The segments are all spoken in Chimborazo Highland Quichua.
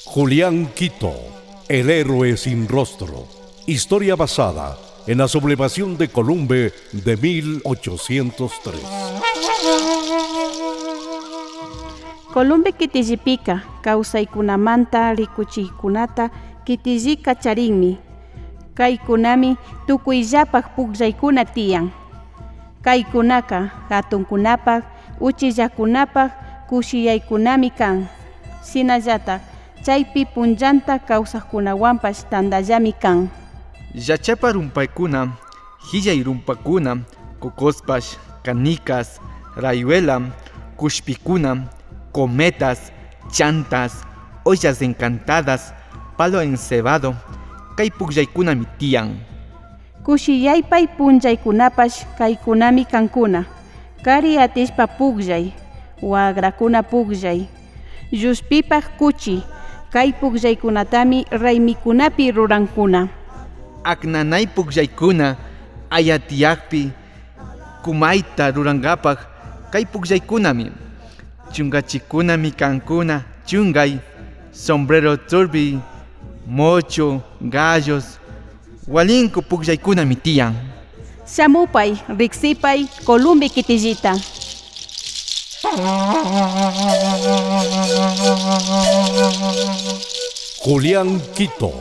Julián Quito, el héroe sin rostro. Historia basada en la sublevación de Columbe de 1803. Columbe kitillipika kawsaykunamanta rikuchiykunata kitillika charinmi. Kaykunami tukuyllapak pukllaykuna tiyan. Kaykunaka hatunkunapak, uchillakunapak kushiyaykunami kan. Shinallatak chaypi punllanta kawsakkunawanpash tantallami kan. Llachapa rumpaykuna, hillay rumpakuna, cocospash, canicas, rayuela, kushpikuna, cometas, chantas, ollas encantadas, palo encebado, kay pukllaykunami tiyan. Kushiyaypay punllaykunapash kaykunami kankuna. Kari atishpa pukllay, wagrakuna pukllay, llushpipak kuchi, kay pukllaykunatami raymikunapi rurankuna. Aknanay pukllaykuna ayatiyakpi kumayta rurankapak kay pukllaykunami. Chunkachikunami kankuna chunkay, sombrero turbi, mocho, gallos, walinku pukllaykunami tiyan. Shamupay, riksipay, Columbe kitillita. Julián Quito,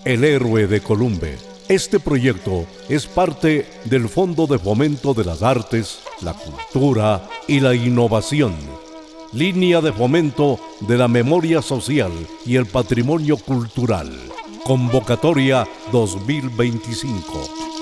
el héroe de Columbe. Este proyecto es parte del Fondo de Fomento de las Artes, la Cultura y la Innovación. Línea de fomento de la memoria social y el patrimonio cultural. Convocatoria 2025.